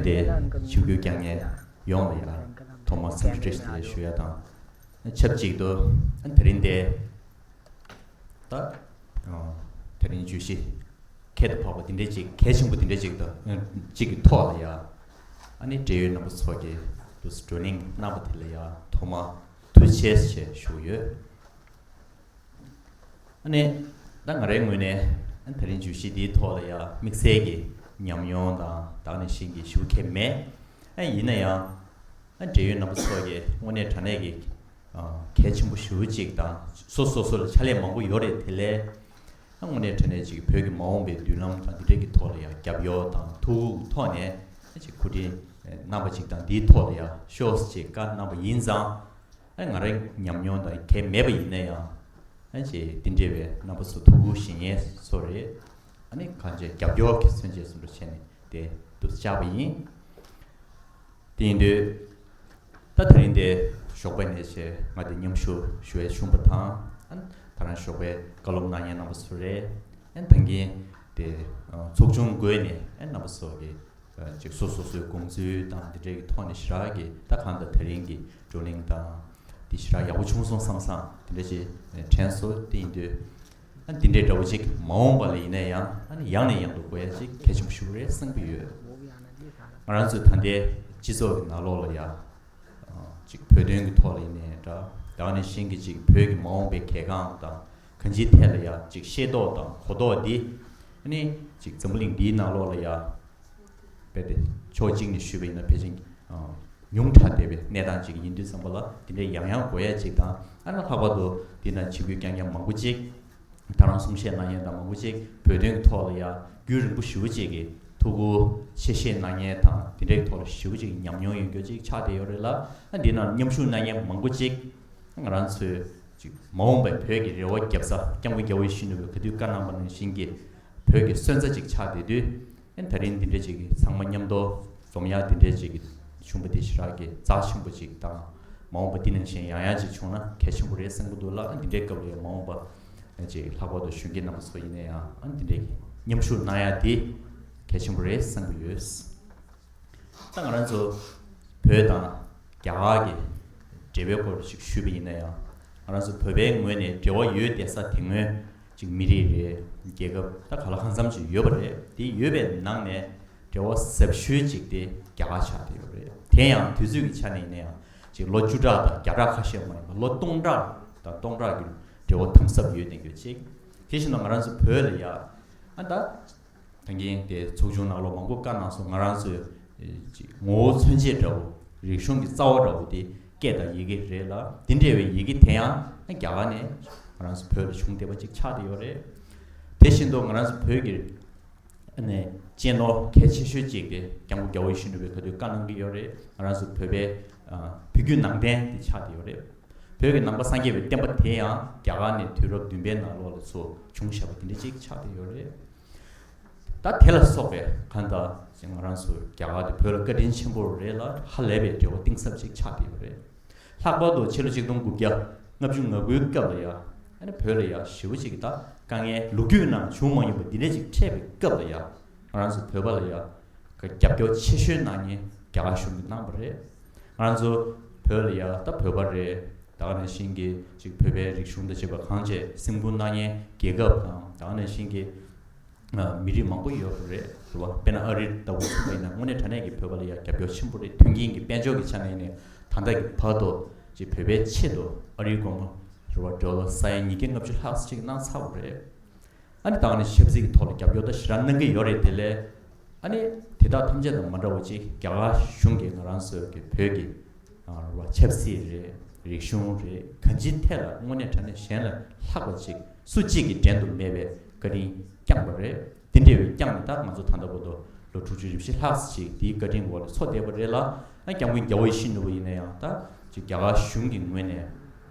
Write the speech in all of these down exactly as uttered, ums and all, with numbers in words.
དེ་ཆིབས་བསྒྱུར་བསྐྱངས་མཁན་ཡོངས་ལ་ཡང་ཐོག་མར་འཚམས་འདྲི་བཀྲ་ཤིས་བདེ་ལེགས་ཞུ་ཡ་དང་། ཆབས་ཅིག་ཏུ་དེ་རིང་འདི་ད་དེ་རིང་བརྗོད་གཞི་ཁྱད་དུ་འཕགས་པ་འདི་འདྲའི་ཅིག་གལ་ཆེན་པོ་འདི་འདྲའི་ཅིག་དང་ཅིག་གི་ཐོག་ལ་ཡ། ཨ་ནི་འབྲེལ་ཡོད་རྣམ་པ་ཚོ་གིས་དུ་བགྲོ་གླེང་གནང་བ་དེ་ལ་ཡ་ཐོག་མར་ཐུགས་རྗེ་ཆེ་ཞེས་ཞུ་གི་ཡོད། ཨ་ནི་ད་ང་རའི་ངོས་ནས་ཨ་དེ་རིང་བརྗོད་གཞི་འདིའི་ཐོག་ལ་ཡ་དམིགས་བསལ་གྱི་ཉམས་མྱོང་དང་དེ་ནང་བཞིན་གྱི་ཞུ་མཁན་མེད། ཨ་ཡིན་ན་ཡང་ཨ་འབྲེལ་ཡོད་རྣམ་པ་ཚོ་གིས་དངོས་གནས་དྲང་གནས་ཀྱི་ཨ་གལ་ཆེན་པོ་ཞེ་པོ་ཅིག་དང་སོ་སོ་སོ་ལ་ཕྱག་ལས་མང་པོ་ཡོད་རེད། དེ་ལས་ཨ་དངོས་གནས་དྲང་གནས་ཅིག་བོད་ཀྱི་མ་འོངས་པའི་མདུན་ལམ་དང་འདི་འདྲས་ཀྱི་ཐོག་ལ་ཡང་རྒྱབ་སྐྱོར་དང་ཐུགས་ཁུར་ཐོག་ནས་ཨ་ཅིག་གོ་སྒྲིག་གནང་བ་ཅིག་དང་འདིའི་ཐོག་ལ་ཡང་ཤོག་ཅིག་བཀའ་གནང་བ་ཡིན་ཙང་། ཨ་ང་རའི་ཉམས་མྱོང་དང་གལ་མེད་པ་ཡིན་ན་ཡང་ཨ་ཅེ་འདི་འདྲས་པའི་རྣམ་པ་ཚོ་ཐུགས་ཁུར་བཞེས་མཁན་ཚོ་རེད། ཨ་ནི་གང་ཅེ་རྒྱབ་སྐྱོར་གྱི་མཚོན་བྱེད་བཟོ་འདྲ་བྱས་ནས་དེ་འདུག་བཅར་བ་ཡིན། དེ་ཡིན་དུས་ད་དེ་རིང་དེ་ཞོགས་པ་ནས་བྱས་ང་དེ་མཉམ་ཞུགས་ཞུ་བའི་བྱུང་བ་དང་། ཨ་ནི་ད་རང་ཞོགས་པའི་བཀའ་སློབ་གནང་མཁན་རྣམ་པ་ཚོ་རེད། ཨ་ནི་ད་གིན་དེ་ཚོགས་ཆུང་བགོས་ནས་ཨ་ནི་རྣམ་པ་ཚོ་གི་ཅིག་སོ་སོ་སོའི་དགོངས་ཚུལ་དང་འདི་འདྲའི་གི་ཐོག་ནས་ཞེ་དྲག་གི་ད་གང་ལྟར་དེ་རིང་གི་བགྲོ་གླེང་དང་འདི་ཞེ་དྲག་ཡག་པོ་བྱུང་སོང་བསམ་བསམ་འདི་འདྲ་ཅིག་དྲན་སོང་། དེ་ཡིན་དུས་ཨ་འདི་འདྲའི་འདྲ་བོ་ཅིག་མ་འོངས་པ་ལ་ཡིན་ན་ཡང་ཨ་ནི་ཡང་ནས་ཡང་དུ་དགོས་ཡ་ཅིག་གལ་ཆེན་པོ་ཞིག་རེད་བསམ་གྱི་ཡོད། ང་རང་ཚོའི་ད་ལྟའི་སྤྱི་ཚོགས་ཀྱི་ནང་ལོགས་ལ་ཡ་ཅིག་བོད་དོན་གྱི་ཐོག་ལ་ཡིན་ནའི་འདྲ། ད་ག་ནང་བཞིན་གྱི་ཅིག་བོད་ཀྱི་མ་འོངས་པའི་གལ་འགངས་དང་གང་ཅིའི་ཐད་ལ་ཡ་ཅིག་ཤེས་རྟོགས་དང་གོ་རྟོགས་འདི་ཨ་ནི་ཅིག་འཛམ་བུ་གླིང་འདིའི་ནང་ལོགས་ལ་ཡ་དཔེ་དེ་ཕྱོགས་གཅིག་ནས་ཞུས་པ་ཡིན་ན་ཕལ་ཆེར་ཉུང་དྲགས་བསྡད་པའི་གནས་སྟངས་ཅིག་ཡིན་དུས་ཙམ་པ་ལ་དེ་འདྲའི་ཡང་ཡང་དགོས་ཡ་ཅིག་དང་། ཨ་ནི་ལྷག་པར་དུ་འདི་ན་ཆིབས་བསྒྱུར་བསྐྱངས་མཁན་མང་པོ་ཅིག་ད་རང་གསུང་བཤད་གནང་མཁན་དང་མང་པོ་ཅིག་བོད་དོན་གྱི་ཐོག་ལ་ཡ་རྒྱུན་རིང་པོ་ཞེ་པོ་ཅིག་གི་ཐུགས་ཁུར་ཆེ་བཞེས་གནང་མཁན་དང་དེ་འདྲའི་ཐོག་ལ་ཞེ་པོ་ཅིག་ཉམས་མྱོང་ཡོད་མཁན་ཅིག་ཆགས་བསྡད་ཡོད་རེད་ལ། ཨ་འདི་ན་མཉམ་ཞུགས་གནང་མཁན་མང་པོ་ཅིག་ང་རང་ཚོའི་ཅིག་མ་འོངས་པའི་བོད་ཀྱི་རེ་བ་རྒྱབ་ས་སྐྱབས་མགོན་རྒྱལ་བ་ཡིད་བཞིན་ནོར་བུས་ག་དུས་བཀའ་གནང་པ་ནང་བཞིན་གྱི་བོད་ཀྱི་སོན་རྩ་ཅིག་ཆགས་བསྡད་དུས། ཨ་ནི་ད་རིང་འདི་འདྲ་ཅིག་གི་ཚང་མ་མཉམ་དུ་འཛོམས་ཡག་འདི་འདྲ་ཅིག་གི་བྱུང་བ་དེ་ཞེ་དྲག་གི་རྩ་ཆེན་པོ་ཅིག་དང་། མ་འོངས་པ་འདི་ནང་བཞིན་ཡང་ཡང་ཅིག་བྱུང་ན་གལ་ཆེན་པོ་རེད་བསམ་གྱི་འདུག་ལ། ཨ་འདི་འདྲའི་སྐབས་ལ་ཡང་མ་འོངས་པ་ཅིག་ལྷག་པར་དུ་གཞོན་སྐྱེས་རྣམ་པ་ཚོ་ཡིན་ན་ཡང་ཨ་འདི་འདྲའི་མཉམ་ཞུགས་གནང་ཡག་དེ་གལ་ཆེན་པོ་རེད་བསམ་གྱི་ཡོད། ད་ང་རང་ཚོ་བོད་དང་རྒྱ་གར་གྱི་འབྲེལ་བའི་སྐོར་ཞིག་ཞུས་པ་ཡིན་ན་ཡང་། ང་རང་ཚོ་བོད་པའི་ངོས་ནས་འབྲེལ་བ་ཡོད་བསྡད་ས་དེ་སྔོན་ཅིག་མི་རིགས་རེད། རྒྱལ་ཁབ་ད་ག་ལ་གང་འཚམ་ཅིག་ཡོད་པ་རེད། དེ་ཡོད་པའི་ནང་ནས་འབྲེལ་བ་ཟབ་ཤོས་ཅིག་དེ་རྒྱ་གར་ཆགས་བསྡད་ཡོད་རེད། དེ་ཡང་དུས་ཚོད་ཀྱི་ཆ་ནས་ཡིན་ན་ཡང་ཅིག་ལོ་བཅུ་ཕྲག་དང་བརྒྱ་ཕྲག་ཁ་ཤས་མ་ཡིན་པར་ལོ་སྟོང་ཕྲག་དང་སྟོང་ཕྲག་གི་འབྲེལ་བ་དམ་ཟབ་ཡོད་བསྡད་ཡོད་ཅིག་དེ་བཞིན་དུ་ང་རང་ཚོ་བོད་ལ་ཡ་ཨ་ད། ད་གིན་དེ་ཚོགས་ཆུང་ནང་ལོགས་མང་པོ་བཀའ་གནང་སོང་། ང་རང་ཚོའི་ཅིག་ངོ་བོ་མཚོན་བྱེད་འདྲ་བོ། རིག་གཞུང་གི་རྩ་བ་འདྲ་བོ་དེ་སྐད་དང་ཡི་གེ་རེད་ལ། དེ་འདྲ་བའི་ཡི་གེ་དེ་ཡང་རྒྱ་གར་ནས་ང་རང་ཚོ་བོད་ལ་བྱུང་བསྡད་པ་ཅིག་ཆགས་བསྡད་ཡོད་རེད། དེ་བཞིན་དུ་ང་རང་ཚོ་བོད་ཀྱི་ཨ་ནི་གཅེས་ནོར་གལ་ཆེ་ཤོས་ཅིག་དེ་སྐྱབས་མགོན་རྒྱལ་བ་ཡིད་བཞིན་ནོར་བུས་ག་དུས་བཀའ་གནང་གི་ཡོད་རེད། ང་རང་ཚོ་བོད་པའི་ཨ་བོད་བརྒྱུད་ནང་བསྟན་དེ་ཆགས་བསྡད་ཡོད་རེད། བོད་ཀྱི་ནང་པ་སངས་རྒྱས་པའི་བསྟན་པ་དེ་ཡང་རྒྱ་གར་ནས་དུས་རབས་བདུན་པའི་ནང་ལོགས་ལ་ཚུར་བྱུང་བཞག་པ་དེ་འདྲ་ཅིག་ཆགས་བསྡད་ཡོད་རེད། ད་དེ་ལ་སོགས་པའི་གང་ལྟར་ང་རང་ཚོ་རྒྱ་གར་དེ་བོད་ལ་བཀའ་དྲིན་ཆེན་པོ་རེད་ལ། ཧ་ལས་པའི་འབྲེལ་བ་གཏིང་ཟབ་ཅིག་ཆགས་བསྡད་ཡོད་རེད། ལྷག་པར་དུ་ཕྱི་ལོ་ཆིག་སྟོང་དགུ་བརྒྱ་ལྔ་བཅུ་ང་དགུའི་སྐབས་ལ་ཡ་ཨ་ནི་བོད་ལ་ཡ་ཞེ་པོ་ཅིག་ད་དཀའ་ངལ་ལོ་རྒྱུས་ནང་བྱུང་མ་མྱོང་པ་འདི་འདྲ་ཅིག་འཕྲད་པའི་སྐབས་ལ་ཡ་ང་རང་ཚོ་བོད་པ་ལ་ཡ་རྒྱབ་སྐྱོར་ཆེ་ཤོས་གནང་མཁན་རྒྱ་གར་གཞུང་གིས་གནང་བ་རེད། ང་རང་ཚོ་བོད་ལ་ཡ་ད་བོད་པ་རེད། ད་ག་ནང་བཞིན་གྱི་ཅིག་བོད་པའི་རིག་གཞུང་དང་བཅས་པ་གང་བྱས་སེམས་ཁུར་གནང་མཁན་རྒྱལ་ཁབ་དང་། ད་ག་ནང་བཞིན་གྱི་ཨ་མི་རིགས་མང་པོ་ཡོད་པ་རེད། རེད་བ། དཔེར་ན་ཨ་རི་ལྟ་བུ་ཚུད་པ་ཡིན་ན་དངོས་གནས་དྲང་གནས་ཀྱི་བོད་པ་ལ་ཡ་རྒྱབ་སྐྱོར་ཆེན་པོ་རེད། མཐུན་རྐྱེན་གྱི་དཔལ་འབྱོར་གྱི་ཆ་ནས་ནི་ད་ལྟ་གི་བར་དུ་ཅིག་བོད་པའི་ཆེད་དུ་ཨ་རིའི་སྒོར་མོ་རེད་བ། ཌོ་ལར་ས་ཡ་ཉིས་བརྒྱ་ལྔ་བཅུ་ལྷག་ཅིག་གནང་ཚར་བ་རེད། ཨ་ནི་ད་ག་ནང་ཞབས་ཕྱི་གི་ཐོག་ལ་རྒྱབ་སྐྱོར་ད་ཞེ་དྲག་གནང་གི་ཡོད་རེད། དེ་ལས་ཨ་ནི་དེ་དག་ཐམས་ཅད་དང་མ་འདྲ་བ་ཅིག་རྒྱ་གར་གཞུང་གིས་ང་རང་ཚོའི་གི་བོད་ཀྱི་ཨ་རེད་བ། ཆབ་སྲིད་རེད། རིག་གཞུང་རེད། གང་ཅིའི་ཐད་ལ་དངོས་གནས་དྲང་གནས་གཞན་ལ་ལྷག་པ་ཅིག་སུ་གཅིག་གིས་འགྲན་དུ་མེད་པའི་བཀའ་དྲིན་བསྐྱངས་པ་རེད། དེ་འདྲ་བའི་བསྐྱངས་ནས་ད་ང་ཚོ་ད་ལྟ་བར་དུ་ལོ་དྲུག་ཅུ་རེ་བཞི་ལྷག་ཅིག་དེའི་བཀའ་དྲིན་འོག་ལ་འཚོ་བསྡད་པ་རེད་ལ། ཨ་སྐྱབས་མགོན་རྒྱལ་བ་ཡིད་བཞིན་ནོར་བུ་ཡིན་ན་ཡང་ད་ཅིག་རྒྱ་གར་གཞུང་གི་ངོས་ནས་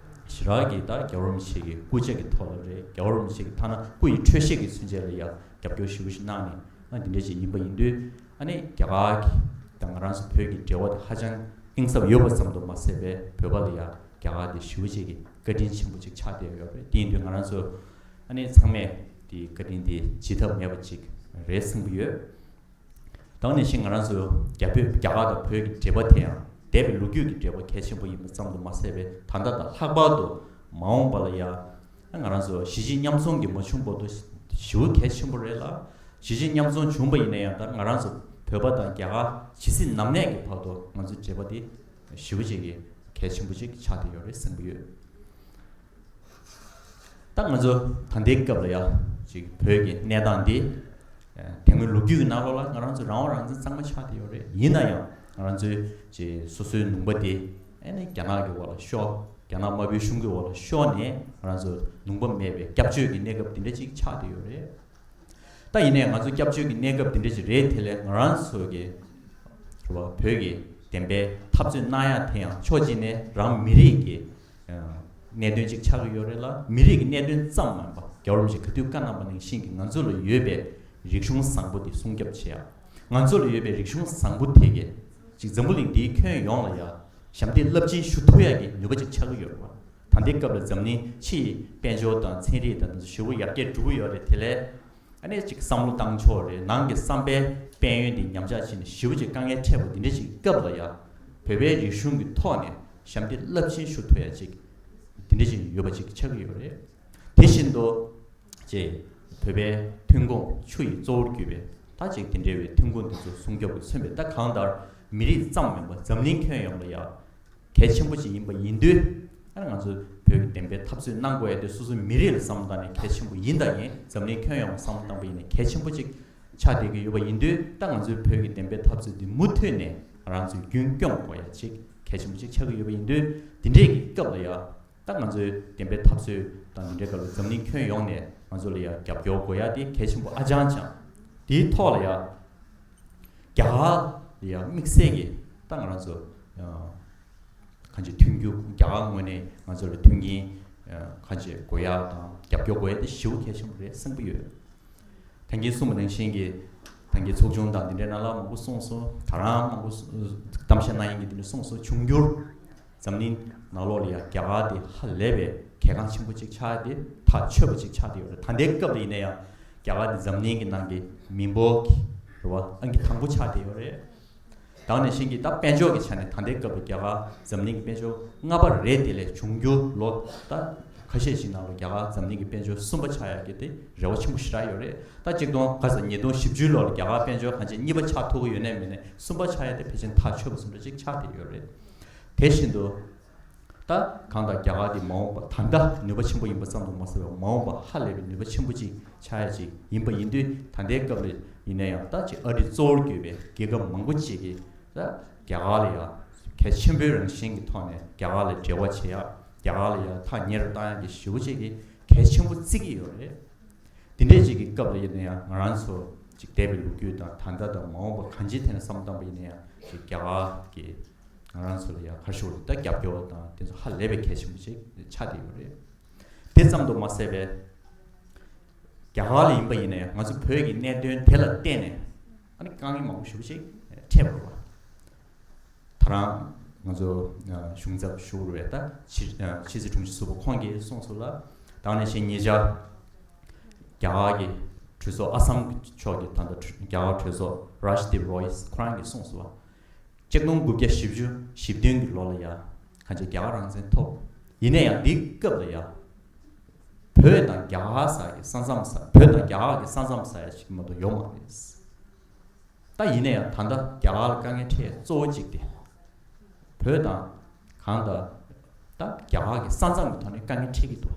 ཞེ་དྲག་གི་ད་རྒྱལ་བ་རིན་པོ་ཆེ་གི་སྐུ་ཕྱྭ་གི་ཐོག་ལ་རེད། རྒྱལ་བ་རིན་པོ་ཆེ་གི་ཐ་ན་སྐུ་ཡི་འཕྲོད་བཞེས་ཀྱི་ཚུན་ཆད་ལ་ཡང་རྒྱབ་སྐྱོར་ཞེ་པོ་ཞིག་གནང་ནས། ཨ་འདི་འདྲ་ཞིག་ཡིན་པ་ཡིན་དུས་ཨ་ནི་རྒྱ་གར་གྱི་དང་ང་རང་ཚོ་བོད་ཀྱི་འབྲེལ་བ་དེ་ཧ་ཅང་གཏིང་ཟབ་ཡོད་པ་ཙམ་དུ་མ་ཟད་པའི་བོད་པ་ལ་ཡང་རྒྱ་གར་དེ་ཞེ་པོ་ཅིག་གི་བཀའ་དྲིན་ཆེན་པོ་ཅིག་ཆགས་བསྡད་ཡོད་རེད། དེ་ཡིན་དུས་ང་རང་ཚོ་ཨ་ནི་ཚང་མས་དེའི་བཀའ་དྲིན་དེ་བརྗེད་ཐབས་མེད་པ་ཅིག་རེད་བསམ་གྱི་ཡོད། ད་ ད་ནས་ཤིང་ང་རང་ཚོ་རྒྱ་བོད་རྒྱ་གར་དང་བོད་ཀྱི་འབྲེལ་བ་དེ་ཡང་འདས་པའི་ལོ་རྒྱུས་ཀྱི་འབྲེལ་བ་གལ་ཆེན་པོ་ཡིན་པ་ཙམ་དུ་མ་ཟད་པའི་ད་ལྟ་དང་ལྷག་པར་དུ་མ་འོངས་པ་ལ་ཡང་ང་རང་ཚོ་གཞིས་བྱེས་མཉམ་འཛོམས་ཀྱི་མ་བྱུང་བར་དུ་ཞེ་པོ་གལ་ཆེན་པོ་རེད་ལ། གཞིས་བྱེས་མཉམ་འཛོམས་བྱུང་བ་ཡིན་ན་ཡང་ད་ང་རང་ཚོ་བོད་པ་དང་རྒྱ་གར་ཇི་སྲིད་ནམ་གནས་ཀྱི་བར་དུ་ང་ཚོའི་འབྲེལ་བ་དེ་ཞེ་པོ་ཅིག་གི་གལ་ཆེན་པོ་ཅིག་ཆགས་བསྡད་ཡོད་རེད་བསམ་གྱི་ཡོད། ད་ང་ཚོ་ད་ལྟའི་སྐབས་ལ་ཡང་ཅིག་བོད་ཀྱི་གནས་སྟངས་འདི་དེ་སྔོན་ལོ་རྒྱུས་ཀྱི་ནང་ལོགས་ལ་ང་རང་ཚོ་རང་དབང་རང་བཙན་གཙང་མ་ཆགས་བསྡད་ཡོད་རེད། ཡིན་ན་ཡང་ང་རང་ཚོའི་ཅིག་སོ་སོའི་ནུས་པ་དེ་ཨ་ནི་རྒྱ་ནག་གི་འོག་ལ་ཤོར། རྒྱ་ནག་དམར་པོའི་གཞུང་གི་འོག་ལ་ཤོར་ནས་ང་རང་ཚོ་ནུས་པ་མེད་པའི་སྐྱབས་བཅོལ་གྱི་གནས་སྐབས་འདི་འདྲ་ཅིག་ཆགས་བསྡད་ཡོད་རེད། ད་ཡིན་ནའི་ང་ཚོ་སྐྱབས་བཅོལ་གྱི་གནས་སྐབས་འདི་འདྲ་ཞིག་རེད། དེ་ལས་ང་རང་ཚོ་གི་རེད་བ། བོད་ཀྱི་བདེན་པའི་འཐབ་རྩོད་གནང་ཡ་དེ་ཡང་ཕྱོགས་གཅིག་ནས་རང་མི་རིགས་ཀྱི་ཨ་གནད་དོན་ཅིག་ཆགས་ཀྱི་ཡོད་རེད་ལ། མི་རིགས་ཀྱི་གནད་དོན་ཙམ་མིན་པ་རྒྱལ་བ་རིན་པོ་ཆེས་ག་དུས་བཀའ་གནང་པ་ནང་བཞིན་གྱི་ང་ཚོ་ལ་ཡོད་པའི་རིག་གཞུང་བཟང་པོ་དེ་སྲུང་སྐྱོབ་བྱེད་ཡ། ང་ཚོ་ལ་ཡོད་པའི་རིག་གཞུང་བཟང་པོ་དེ་གས་ཅིག་འཛམ་བུ་གླིང་འདིའི་ཁྱོན་ཡོངས་ལ་ཡ་ཞབས་འདེགས་རླབས་ཆེན་ཞུ་ཐུབ་ཡ་གི་ནུས་པ་ཅིག་ཆགས་ཀྱི་ཡོད་རེད་བ། ད་ལྟའི་སྐབས་ལ་འཛམ་གླིང་ཕྱིའི་དཔལ་འབྱོར་དང་ཚན་རིག་དང་དེ་ཚོ་ཞེ་པོ་ཡར་རྒྱས་འགྲོ་གི་ཡོད་རེད། དེ་ལས་ཨ་ནི་ཅིག་བསམ་བློ་བཏང་ཕྱོགས་རེད། ནང་གི་བསམ་པའི་དཔལ་ཡོན་དེ་ཉམས་ཆག་ཕྱིན་ནས་ཞེ་པོ་ཅིག་དཀའ་ངལ་འཕྲད་པ་འདི་འདྲ་ཞིག་སྐབས་ལ་ཡ་བོད་པའི་རིག་གཞུང་གི་ཐོག་ནས་ཞབས་འདེགས་རླབས་ཆེན་ཞུ་ཐུབ་ཡ་ཅིག་འདི་འདྲ་ཞིག་ཡོད་པ་ཅིག་ཆགས་ཀྱི་ཡོད་རེད། དེ་བཞིན་དུ་ཅེས་བོད་པའི་ཐོན་ཁུངས་ཆུ་ཡི་གཙོ་བོར་གྱུར་པའི་ད་ཅིག་དེ་འདྲ་བའི་ཐོན་ཁུངས་འདི་ཚོ་སྲུང་སྐྱོབ་ཀྱིས་མཚོན་པའི་ད་གང་ལྟར་མི་རིགས་ཙམ་མིན་པ་འཛམ་གླིང་ཁྱོན་ཡོངས་ལ་ཡ་གལ་ཆེན་པོ་ཅིག་ཡིན་པ་ཡིན་དུས། ཨ་ང་ཚོས་བོད་ཀྱི་བདེན་པའི་འཐབ་རྩོད་གནང་དགོས་ཡ་དེ་སོ་སོའི་མི་རིགས་ལ་བསམ་བློ་བཏང་ནས་གལ་ཆེན་པོ་ཡིན། ད་ཡིན་འཛམ་གླིང་ཁྱོན་ཡོངས་ལ་བསམ་བློ་བཏང་པ་ཡིན་ནའི་གལ་ཆེན་པོ་ཅིག་ཆགས་བསྡད་ཀྱི་ཡོད་པ་ཡིན་དུས། ད་ང་ཚོའི་བོད་ཀྱི་བདེན་པའི་འཐབ་རྩོད་འདི་མུ་མཐུད་ནས་ང་རང་ཚོས་རྒྱུན་སྐྱོང་དགོས་ཡ་ཅིག་གལ་ཆེན་པོ་ཅིག་ཆགས་ཀྱི་ཡོད་པ་ཡིན་དུས། འདི་འདྲའི་གི་སྐབས་ལ་ཡ་ད་ང་ཚོའི་བདེན་པའི་འཐབ་རྩོད་དང་འདི་འདྲའི་སྐབས་ལ་འཛམ་གླིང་ཁྱོན་ཡོངས་ནས་ང་ཚོ་ལ་ཡ་རྒྱབ་སྐྱོར་དགོས་ཡ་དེ་གལ་ཆེན་པོ་ཨ་ཅང་ཅང་། དེའི་ཐོག་ལ་ཡ་རྒྱ་གར་ལ་ཡ་དམིགས་བསལ་གྱི་ད་ང་རང་ཚོ་ཨ་གང་ཅི་མཐུན་འགྱུར། རྒྱ་གར་ངོས་ནས་ང་ཚོ་ལ་མཐུན་རྐྱེན་ཨ་གང་ཅི་དགོས་ཡ་དང་རྒྱབ་སྐྱོར་དགོས་ཡ་དེ་ཞེ་པོ་གལ་ཆེན་པོ་རེད་བསམ་གྱི་ཡོད། ད་གིན་གསུངས་པ་ནང་བཞིན་གྱི་ད་གིན་ཚོགས་ཆུང་དང་འདི་འདྲའི་ནང་ལ་མང་པོ་གསུངས་སོང་། ད་རང་མང་པོ་གསུངས། གཏམ་བཤད་གནང་མཁན་གྱིས་འདི་འདྲ་གསུངས་སོང་། འབྱུང་འགྱུར་འཛམ་གླིང་ནང་ལོགས་ལ་ཡང་རྒྱ་གར་དེ་ཧ་ལས་པའི་གལ་འགངས་ཆེན་པོ་ཅིག་ཆགས་ཏེ་ཐག་ཆོད་པ་ཅིག་ཆགས་ཏེ་ཡོད་རེད། ད་ལྟའི་སྐབས་ལ་ཡིན་ན་ཡང་རྒྱ་གར་དེ་འཛམ་གླིང་གི་ནང་གི་མི་འབོར་གྱི་རེད་བ། ཨང་ཀི་དང་པོ་ཆགས་ཏེ་ཡོད་རེད། ད་ནས་ཤིང་གི་ད་དཔལ་འབྱོར་གྱི་ཆ་ནས་ད་ལྟའི་སྐབས་ལ་རྒྱ་གར་འཛམ་གླིང་གི་དཔལ་འབྱོར་ལྔ་པ་རེད། དེ་ལས་འབྱུང་འགྱུར་ལོ་ད་ཁ་ཤས་ཤིག་ནང་ལ་རྒྱ་གར་འཛམ་གླིང་གི་དཔལ་འབྱོར་གསུམ་པ་ཆགས་ཡག་གི་དེ་རེ་བ་ཆེན་པོ་ཞེ་དྲག་ཡོད་རེད། ད་གཅིག་སྟོང་ག་ས་ཉིས་སྟོང་བཞི་བཅུ་ལོ་ལ་རྒྱ་གར་དཔལ་འབྱོར་གང་ཅི་གཉིས་པ་ཆགས་ཐུབ་ཀྱི་ཡོད་ནའི་མེད་ནའི་གསུམ་པ་ཆགས་ཡག་དེ་ཕལ་ཆེར་ཐག་ཆོད་པ་བཟོ་འདྲ་ཅིག་ཆགས་བསྡད་ཡོད་རེད། དེ་བཞིན་དུ་ད་གང་ལྟར་རྒྱ་གར་དེ་མ་འོངས་པ་ད་ལྟ་ནུས་པ་ཆེན་པོ་ཡིན་པ་ཙམ་དུ་མ་ཟད་པར་མ་འོངས་པ་ཧ་ལས་པའི་ནུས་པ་ཆེན་པོ་ཅིག་ཆགས་ཡག་ཅིག་ཡིན་པ་ཡིན་དུས། ད་ལྟའི་སྐབས་ལ་ཡིན་ན་ཡང་ད་ཅིག་ཨ་རི་གཙོ་བོར་གྱུར་པའི་རྒྱལ་ཁབ་མང་པོ་ཅིག་གིས་ད་རྒྱ་གར་ལ་ཡང་གལ་ཆེན་པོའི་རང་བཞིན་གྱི་ཐོག་ནས་རྒྱ་གར་ལ་འབྲེལ་བ་བྱེད་ཡག་རྒྱ་གར་ལ་ཡང་ཐག་ཉེ་རུ་བཏང་ཡག་གི་ཞེ་པོ་ཅིག་གི་གལ་ཆེན་པོ་བརྩི་གི་ཡོད་རེད། དེ་འདྲའི་ཅིག་གི་སྐབས་ལ་ཡིན་ན་ཡང་ང་རང་ཚོ་ཅིག་འདས་པའི་ལོ་རྒྱུས་དང་ད་ལྟ་དང་མ་འོངས་པ་གང་ཅིའི་ཐད་ནས་བསམ་བློ་བཏང་པ་ཡིན་ན་ཡང་ཅིག་རྒྱ་གར་གྱི་ང་རང་ཚོ་ལ་ཡང་ག་རེ་ཞུ་དགོས་རེད། ད་རྒྱབ་སྐྱོར་དང་དེ་ཚོ་ཧ་ལས་པའི་གལ་ཆེན་པོ་ཅིག་ཆགས་བསྡད་ཡོད་རེད། དེ་ཙམ་དུ་མ་ཟད་པའི་རྒྱ་གར་ལ་ཡིན་པ་ཡིན་ན་ཡང་ང་ཚོ་བོད་ཀྱི་གནད་དོན་དེ་ལ་བརྟེན་ནས་ཨ་ནི་དཀའ་ངལ་མང་པོ་ཞེ་པོ་ཅིག་འཕྲད་པ་རེད་བ། ད་རང་ང་ཚོ་གཞུང་ཚབ་ཞུ་རུ་བའི་ད་ཕྱི་ཕྱི་སྲིད་དྲུང་ཆེ་ཟུར་པ་ཁོང་གིས་གསུངས་སོང་ལ། ད་ནས་བཞིན་ཉེ་ཆར་རྒྱ་གར་གྱི་གྲོས་ཚོགས་ཨ་སམ་གྱི་ཕྱོགས་ཀྱི་ད་ལྟ་རྒྱ་གར་གྲོས་ཚོགས་རཱཇ་དིབ་རོའི་ཁོ་རང་གིས་གསུངས་སོང་བ། ཆིག་སྟོང་དགུ་བརྒྱ་བཞི་བཅུ་ཞེ་བདུན་གྱི་ལོ་ལ་ཡ་གང་ཅི་རྒྱ་གར་རང་བཙན་ཐོབ། ཡིན་ན་ཡང་འདིའི་སྐབས་ལ་ཡ་བོད་དང་རྒྱ་གར་ཟེར་གྱི་ས་མཚམས་ས་བོད་དང་རྒྱ་གར་གྱི་ས་མཚམས་ཟེར་ཡ་ཞིག་མ་གཏོགས་ཡོད་མ་རེད། ད་ཡིན་ན་ཡང་ད་ལྟ་རྒྱ་གར་ལ་དཀའ་ངལ་འཕྲད་གཙོ་བོ་གཅིག་དེ་བོད་དང་གང་ལྟར་ད་རྒྱ་གར་གྱི་ས་མཚམས་ཀྱི་ཐོག་ནས་དཀའ་ངལ་འཕྲད་ཀྱི་འདུག་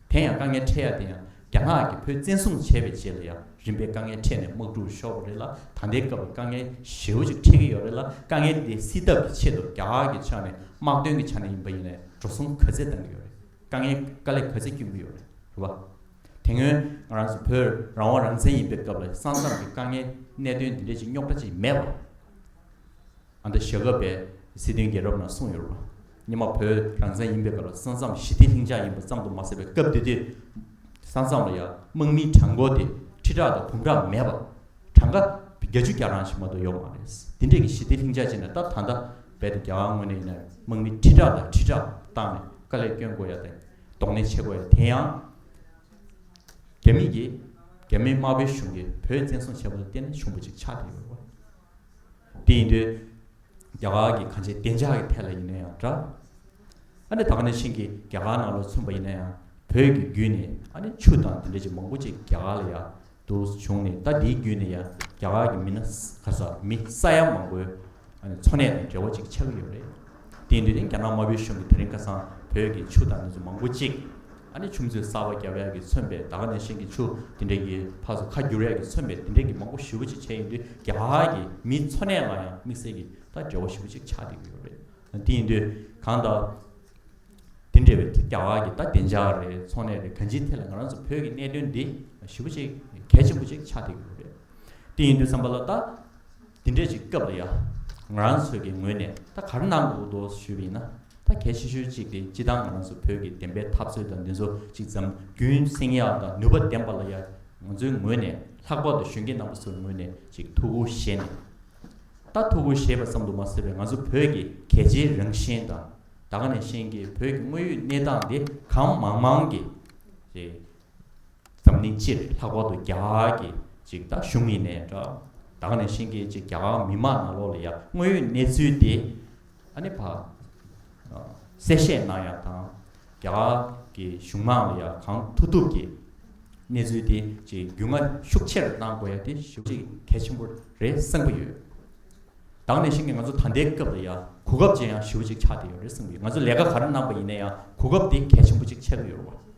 དེ་ཡང་དཀའ་ངལ་འཕྲད་ཡ་དེ་ཡང་རྒྱ་ནག་གིས་བོད་བཙན་བཟུང་བྱས་པའི་རྗེས་ལ་ཡང་རིམ་པས་དཀའ་ངལ་འཕྲད་ནས་དམག་འཁྲུག་ཤོར་བ་རེད་ལ། ད་ལྟའི་སྐབས་ལ་དཀའ་ངལ་ཞེ་པོ་ཅིག་འཕྲད་ཀྱི་ཡོད་རེད་ལ། དཀའ་ངལ་འདི་སེལ་ཐབས་ཀྱི་ཆེད་དུ་རྒྱ་གར་གྱི་ཕྱོགས་ནས་དམག་དོན་གྱི་ཆ་ནས་ཡིན་པ་ཡིན་ནའི་འགྲོ་སོང་ག་ཚད་བཏང་གི་ཡོད་རེད། དཀའ་ངལ་དཀའ་ལས་ག་ཚད་བསྐྱོན་གྱི་ཡོད་རེད། རེད་བ། དེ་སྔོན་ང་རང་ཚོ་བོད་རང་དབང་རང་བཙན་ཡིན་པའི་སྐབས་ལ་ས་མཚམས་ཀྱི་དཀའ་ངལ་གནད་དོན་འདི་འདྲ་ཅིག་རྙོག་དྲ་ཅིག་མེད་པ། ཨ་ནི་ད་ཞྭ་སྒབ་པའི་སྲིད་དོན་རྒྱལ་རབས་ནང་གསུངས་ཡོད་རེད་བ། སྔོན་མ་བོད་རང་བཙན་ཡིན་པའི་སྐབས་ལ་ས་མཚམས་ཞི་བདེ་ལྷིང་འཇགས་ཡིན་པ་ཙམ་དུ་མ་ཟད་པའི་སྐབས་དེ་དུས་ས་མཚམས་ལ་ཡང་དམག་མིའི་གྲངས་འབོར་དེ་ཁྲི་ཕྲག་དང་འབུམ་ཕྲག་མེད་པ། གྲངས་ཀ་བརྒྱད་ཅུ་གྱ་གྲངས་ཤིག་མ་གཏོགས་ཡོད་མ་རེད། དེ་འདྲས་ཀྱི་ཞི་བདེ་ལྷིང་འཇགས་ཅིག་ནས་ད་ད་ལྟ་རྦད་དེ་རྒྱ་གར་ངོས་ནས་ཡིན་ན་དམག་མི་ཁྲི་ཕྲག་དང་ཁྲི་ཕྲག་བཏང་ནས་དཀའ་ལས་སྐྱོན་དགོས་ཡ་དང་གདོང་ལེན་བྱེད་དགོས་ཡ་དེ་ཡང་རྒྱ་མི་གིས་རྒྱ་མི་དམར་པོའི་གཞུང་གིས་བོད་བཙན་བཟུང་བྱས་པ་ལ་བརྟེན་ནས་བྱུང་བ་ཅིག་ཆགས་བསྡད་ཡོད་རེད་བ། དེ་ཡིན་དུས་རྒྱ་གར་གྱི་གང་ཅི་བདེ་འཇགས་ཀྱི་ཐད་ལ་ཡིན་ན་ཡང་འདྲ། ཨ་ནི་ད་ག་ནང་བཞིན་གྱི་རྒྱ་གར་ནང་ལ་མཚོན་པ་ཡིན་ན་ཡང་བོད་ཀྱི་བརྒྱུད་ནས་ཨ་ནི་ཆུ་དང་དེ་འདྲ་ཅིག་མང་པོ་ཅིག་རྒྱ་གར་ལ་ཡ་འདུག་བྱུང་ནས། ད་དེའི་བརྒྱུད་ནས་ཡ་རྒྱ་གར་གྱི་མི་སྣ་ག་ས་མི་ས་ཡ་མང་པོའི་ཨ་ནི་འཚོ་གནས་དང་འབྲེལ་བ་ཅིག་ཆགས་ཀྱི་ཡོད་རེད། དེ་ཡིན་དུས་ནི་རྒྱ་ནག་དམར་པོའི་གཞུང་གིས་དེ་རིང་ཁ་སང་བོད་ཀྱི་ཆུ་དང་དེ་ཚོ་མང་པོ་ཅིག་ཨ་ནི་ཆུ་མཛོད་གསར་པ་བརྒྱབ་ཡག་གིས་མཚོན་པའི་ད་ག་ནང་བཞིན་གྱི་ཆུ་དེ་འདྲ་གི་ཕར་ཚུར་ཁ་བསྒྱུར་ཡག་གིས་མཚོན་པའི་དེ་འདྲ་གི་མང་པོ་ཞེ་པོ་ཅིག་བྱས་ཡོང་དུས་རྒྱ་གར་གྱི་མི་འཚོ་གནས་ལ་ཡང་དམིགས་བསལ་གྱི་ད་འབྲེལ་བ་ཞེ་པོ་ཅིག་ཆགས་བསྡད་ཀྱི་ཡོད་རེད། དེ་ཡིན་དུས་གང་ལྟར་དེ་འདྲ་བའི་རྒྱ་གར་གྱི་ད་བདེ་འཇགས་རེད། འཚོ་གནས་རེད། གང་ཅིའི་ཐད་ལ་ང་རང་ཚོ་བོད་ཀྱི་གནད་དོན་འདི་ཞེ་པོ་ཅིག་གལ་ཆེན་པོ་ཅིག་ཆགས་བསྡད་ཀྱི་ཡོད་རེད། དེ་ཡིན་དུས་ཙམ་པ་ལ་ད་དེ་འདྲས་ཅིག་སྐབས་ལ་ཡ་ང་རང་ཚོའི་གི་ངོས་ནས་ད་ག་རེ་གནང་དགོས་འདུག་ཞུས་པ་ཡིན་ན། ད་གལ་ཆེ་ཤོས་གཅིག་དེ་སྤྱིར་བཏང་ང་རང་ཚོ་བོད་ཀྱི་བདེན་པའི་འཐབ་རྩོད་དང་འདི་ཚོ་ཅིག་འཛམ་རྒྱུན་སེང་ཡག་དང་ནུས་པ་ལྡན་པ་ལ་ཡ་ང་ཚོའི་ངོས་ནས་ལྷག་པར་དུ་གཞོན་སྐྱེས་རྣམ་པ་ཚོའི་ངོས་ནས་ཅིག་ཐུགས་ཁུར་བཞེས་ནས། ད་ཐུགས་ཁུར་བཞེས་པ་ཙམ་དུ་མ་ཟད་པའི་ང་ཚོ་བོད་ཀྱི་གལ་ཆེའི་རང་བཞིན་དང་ད་ག་ནང་བཞིན་གྱི་བོད་ཀྱི་དངོས་ཡོད་གནས་སྟངས་དེ་གང་མང་མང་གི་ཅིག་འཛམ་གླིང་སྤྱིར་ལྷག་པར་དུ་རྒྱ་གར་གྱི་ཅིག་ད་གཞུང་ཡིན་ནའི་འདྲ། ད་ག་ནང་བཞིན་གྱི་ཅིག་རྒྱ་གར་མི་མང་ནང་ལོགས་ལ་ཡ་དངོས་ཡོད་གནས་ཚུལ་དེ་ཨ་ནི་ཕ་གསལ་བཤད་གནང་ཡ་དང་། རྒྱ་གར་གྱི་གཞུང་མང་ལ་ཡ་གང་ཐུབ་ཐུབ་ཀྱི་གནས་ཚུལ་དེ་ཅིག་རྒྱུས་མངའ་ཤུགས་ཆེར་གནང་དགོས་ཡ་དེ་ཞེ་པོ་ཅིག་གལ་ཆེན་པོ་རེད་བསམ་གྱི་ཡོད། ད་ག་ནང་བཞིན་གྱི་ང་ཚོ་ད་ལྟའི་སྐབས་ལ་ཡ་གོ་སྐབས་ཅིག་ཡང་ཞེ་པོ་ཅིག་ཆགས་བསྡད་ཡོད་རེད་བསམ་གྱི་ཡོད། ང་ཚོ་ལས་ཀ་ག་རེ་གནང་པ་ཡིན་ན་ཡང་གོ་སྐབས་དེ་གལ་ཆེན་པོ་ཅིག་ཆགས་ཀྱི་ཡོད་རེད་